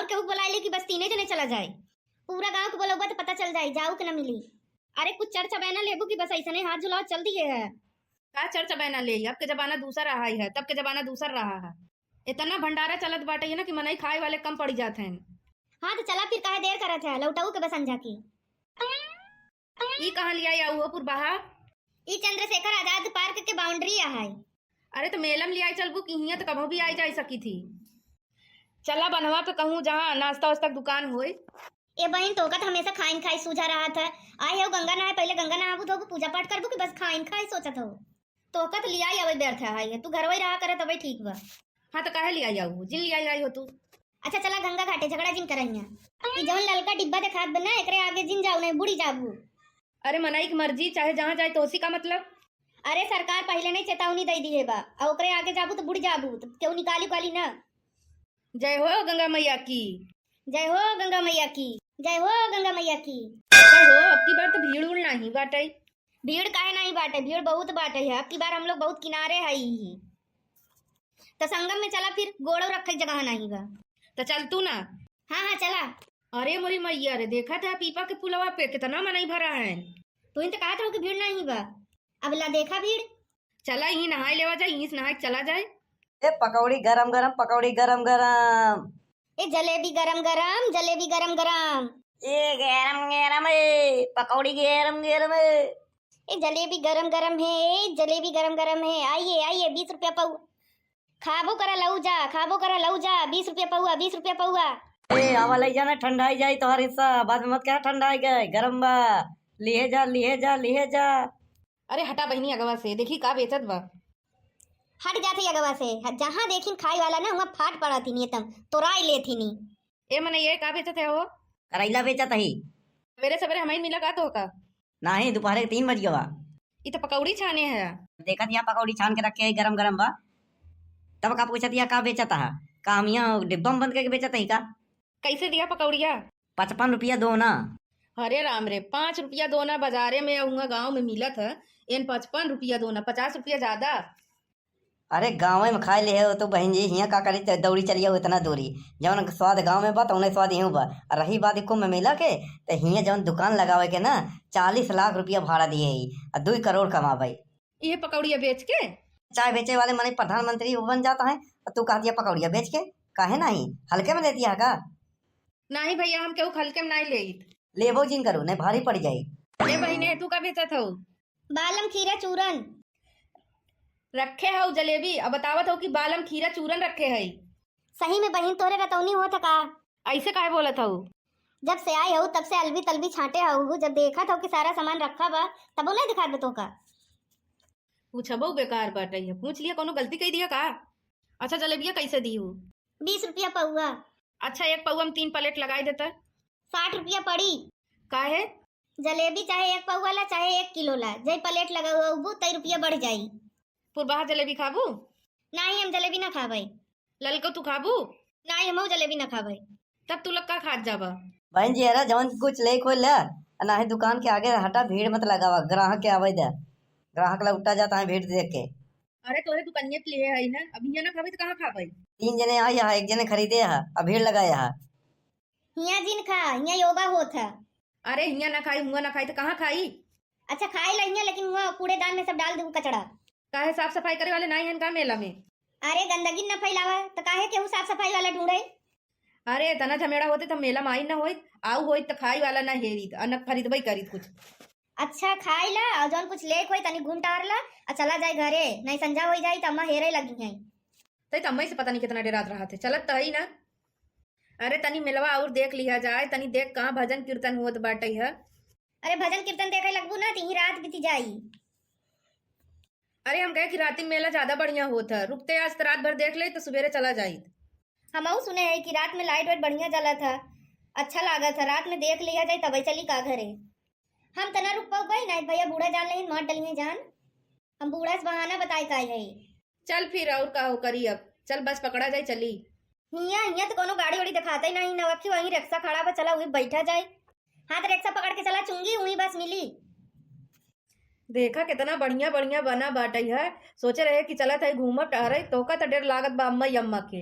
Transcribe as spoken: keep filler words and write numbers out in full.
और केहू के बोलाइ ले कि बस तीने जने चला जाए। पूरा गाँव के बोलउबा त पता चल जाए, जाऊ के ना मिली। अरे कुछ चर चबैना लेबू कि बस ऐसने हाथ झुलाओ चल दिए है। का चर चबैना ले? अब के जमाना दूसर रहा है, तब के जमाना दूसर रहा है। इतना भंडारा चलत बाटे ना कि मनई खाए वाले कम पड़ी जात हैं। हाँ तो चला फिर, काहे देर करत है, लौटाऊ के बसन जाके। ई कहाँ लियाई आऊ हो पुरबाहा? ई चंद्रशेखर आजाद पार्क के बाउंड्री आ है। अरे तो मेला में लियाई चलबू कि हियाँ तो कबहू भी आई जाई सकी थी। चला बनवा पे कहूँ जहाँ नाश्ता वास्ता के दुकान होई। ए बहिन, तोहका त हमेशा खाइन खाई सूझा रहत है। आए हो गंगा नहाए, पहिले गंगा नहाबू धोबू, पूजा पाठ करबू कि बस खाइन खाई सोचत हो? तोहका त लियाई आवे व्यर्थ है, तू घरवई रहा करे तबे ठीक बा। हाँ तो काहे लियाई आऊ, जिन लियाई आई हो तू। अच्छा चला गंगा घाटे, झगड़ा जिन करइया। ई जौन ललका डिब्बा देखात बा ना, एकरे आगे जिन जाऊ, नहीं बुड़ी जाबू। अरे मनई की मर्जी, चाहे जहाँ जाए तोसी का मतलब। अरे सरकार पहिले नहीं चेतावनी दे दिए बा, आ ओकरे आगे जाबू तो बुड़ जाबू, तो केहू निकाली उकाली ना। जय हो गंगा मैया की। जय हो गंगा मैया की। जय हो गंगा मैया की। जय हो, अब की बार तो भीड़ उड़ नाही बाटे। भीड़ काहे नाही बाटे, भीड़ बहुत बाटे है। अब की बार हम लोग बहुत किनारे है ही। तो संगम में चला फिर, गोड़ो रखे जगह नाही बा। तो चल तू ना। हाँ हाँ चला। अरे मोरी मैया रे, देखा था पीपा के पुलवा पे कितना मनई भरा है। तू ही तो कहत रहो कि भीड़ नाही बा, अब ला देखा भीड़। चला यहीं नहाए लेवा जाए, यहीं से नहाए के चला जाए। ए पकौड़ी गरम गरम, पकौड़ी गरम गरम। ए जलेबी गरम गरम, जलेबी गरम गरम। ए गरम गरम ए, पकौड़ी गरम गरम ए। ए जलेबी गरम गरम है, ए जलेबी गरम गरम है। आइए आइए, बीस रुपया पौआ। खाबो करा लऊ जा, खाबो करा लऊ जा, बीस रुपया पौआ, बीस रुपया पौआ। ए आवा लई जाना, ठंडाई जाई तोहर हिस्सा, बाद में मत कहा ठंडाई गए, गरम बा। लिहे जा, लिहे जा, लिहे जा। अरे हटा बहिनी अगवा से, देखी का बेचत बा। हट जात ही अगवा से, ह-, जहाँ देखिन खाई वाला ना, हुआँ फाट पड़त ही, एकदम तोराई लेत ही नी। ए मनई, ये का बेचत है हो? करैला बेचत ही। सवेरे सवेरे हमही मिला का तोहका? नाही, दोपहरे के तीन बज गवा। ई तो पकौड़ी छाने है। देखत यहाँ पकौड़ी छान के रखे है, गरम गरम बा। तब का पूछत यहाँ का बेचत है? का हम यहाँ डिब्बा में बंद करके बेचत ही का? कैसे दिया पकौड़िया? पचपन रुपया दोना। अरे राम रे, पाँच रुपया दोना बाजारे में, हुआँ गाँव में मिलत है, एन पचपन रुपया दोना, पचास रुपया ज्यादा। अरे गाँवे में खाए ले हो तो बहिन जी, हियाँ का करी, त दौड़ी चलिया हो इतना दूरी। जौन स्वाद गाँव में बा, तौने स्वाद इहूँ बा। आ रही बात कुंभ मेला के, त हियाँ जौन दुकान लगावे के ना, चालीस लाख रुपया भाड़ा दिए ही, आ दुई करोड़ कमावे। इहे पकौड़िया बेच के? चाय बेचे वाले मने प्रधानमंत्री वो बन जाता है, और तू कह दिया पकौड़िया बेच के? काहे नाही? हल्के में ले दिया का? नाही भैया, हम केहू हल्के में नाही लेइत। लेबो जिन करू, नहीं भारी पड़ जाई। ए बहिने, तू का बेचत हो? बालम खीरा चूरन। रखे हऊ जलेबी, अब बतावत हऊ कि बालम खीरा चूरन रखे हई। सही में बहिन, तोरे रतौनी होत है का? ऐसे काहे बोलत हऊ? जब से आए हऊ, तब से अलबी तलबी छांटे हऊ। जब देखत हऊ कि सारा सामान रखा बा, तबो नहीं दिखात बा तोहका। पूछबो बेकार बाटे है, पूछ लिया, कोनो गलती कई दिया का? अच्छा, जलेबिया कैसे दी हू? बीस रुपया पौआ। अच्छा, एक पौआ में तीन प्लेट लगाई देता। साठ रुपया पड़ी। काहे? जलेबी चाहे एक पौआ ला, चाहे एक किलो ला, जय प्लेट लगाऊ तई रुपया बढ़ जाई। पुरबाहा जलेबी खाबू? नाही, हम जलेबी ना खाबै। ललको तू खाबू? नाही, हमहू जलेबी ना खाबै। तब तू लोग का खात जाबा? बहन जी, अरे जवन कुछ ले खोल ले, नाही दुकान के आगे हटा, भीड़ मत लगावा, ग्राहक के आवे दे, ग्राहक लौटा जाता है भीड़ देख के। अरे तोरे दुकानिया के लिए है ना, अब हियाँ ना खाबै तो कहाँ खाबै? तीन जने आई है, एक जने खरीदे है, अब भीड़ लगाए है। हियाँ जिन खा, हियाँ योगा होत है। अरे हियाँ ना खाई, हुआँ ना खाई तो कहाँ खाई? अच्छा खाई ला हियाँ, लेकिन हुआँ कूड़ेदान में सब डाल दू कचड़ा। काहे साफ सफाई करे वाले नाही हन का मेला में? अरे गंदगी न फैलावा, तो काहे केहू साफ सफाई वाला ढूंढे? अरे इतना झमेड़ा होते तो मेला में आई न होइत, आऊ होइत तो खाई वाला ना हेरित, अन्न खरीदबे करीत कुछ। अच्छा खाई ला, और जौन कुछ लेक होई तनी घूम टहर ला, और चला जाए घरे, नहीं संझा होई जाई तो अम्मा हेरे लगी हैं। तई तो अम्मा से पता नहीं कितना डेरात रहा थे, चलत तो है ही ना। अरे तनी मेलवा और देख लिया जाए, तनी देख कहाँ भजन कीर्तन होत बाटे है। अरे भजन कीर्तन देखे लगबू ना, तीही रात बीती जाई। अरे हम कहे कि राती में मेला ज्यादा बढ़िया होत है, रुकते आज तो रात भर देख ले तो सुबेरे चला जाइत। हमहू सुने है कि रात में लाइट वाइट बढ़िया जलत है, अच्छा लागत है, रात में देख लिया जाए तबे चली का घरे। हम तना रुक पाऊ भाई, नहीं भैया बूढ़ा जान लेहिन मार डलिए जान। हम बूढ़ा से बहाना बताए का है। चल फिर और का हो करी अब, चल बस पकड़ा जाए चली। हिया हिया तो कोनो गाड़ी वाड़ी दिखाता ही नहीं, नवखी वहीं रिक्शा खड़ा बा, चला वहीं बैठा जाए। हाँ तो रिक्शा पकड़ के चला चुंगी, वहीं बस मिली। देखा कितना बढ़िया बढ़िया बना बाटे है, सोचे रहे कि चलत है घूमब टहरे, तोका तो डर लागत बा अम्मा अम्मा के।